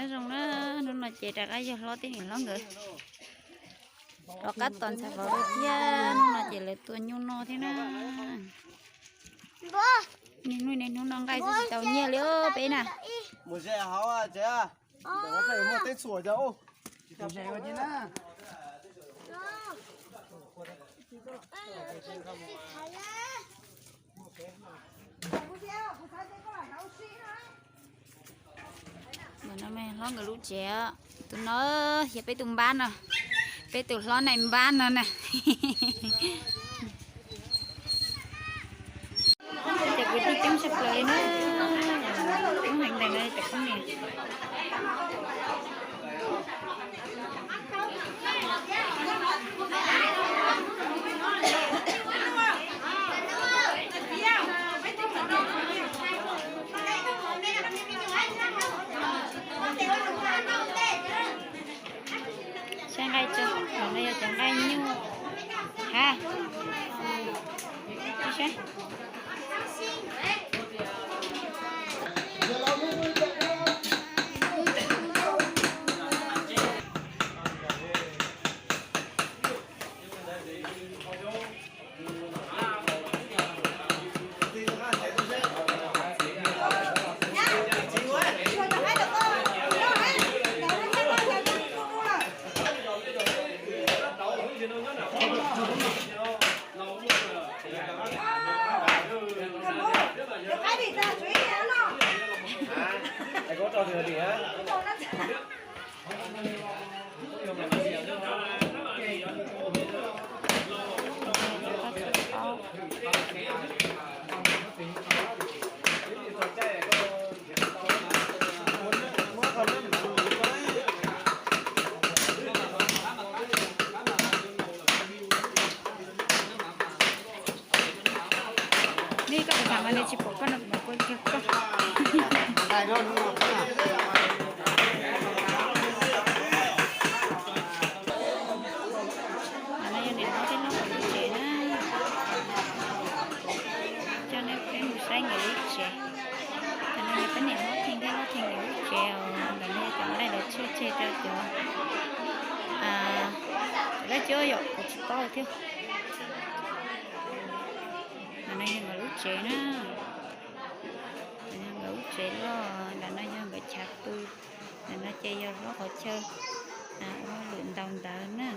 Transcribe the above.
Zoo na, hnub no ces rov qab yog hlob thiab niam hlob nkawd rov qab tos ntxhais vauv dua thiab, hnub no ces lawv tua nyuj noj thiab na. Niaj hnub niaj hnub noj nqaij xwb tsis tau nyiaj li os peb na. Ntawm no mas hlob nkawd lub tsev, tus no yog peb tus npab no, peb tus hlob nais npab no na. Cov kwv tij coob tshaj plaws li na, coob heev ntawm no cov poj niam. Saib nqaij tso, no yog cov nqaij nyuj ha. Nej koj tus tham mas nws tsis pom koj no kuv mam kua kiag koj. Ntawm no yog niam hlob thiab hlob nkawd lub tsev na. Coj nej peb mus saib nkawd lub tsev. Ntawm no yog peb niam hlob Thee thiab hlob Thee nkawd lub tsev os. Ntawm no yog cov nqaij lawv tshiab tseg rau cov, cov dab tsi yom kuv tsis paub thiab. Ntawm no yog nkawd lub tsev na. Ntawm no nkawd lub tsev loj, ntawm no yog nkawd chav pw. Ntawm no ces yog lub qhov chaw ua lwm ntaus ntawv na.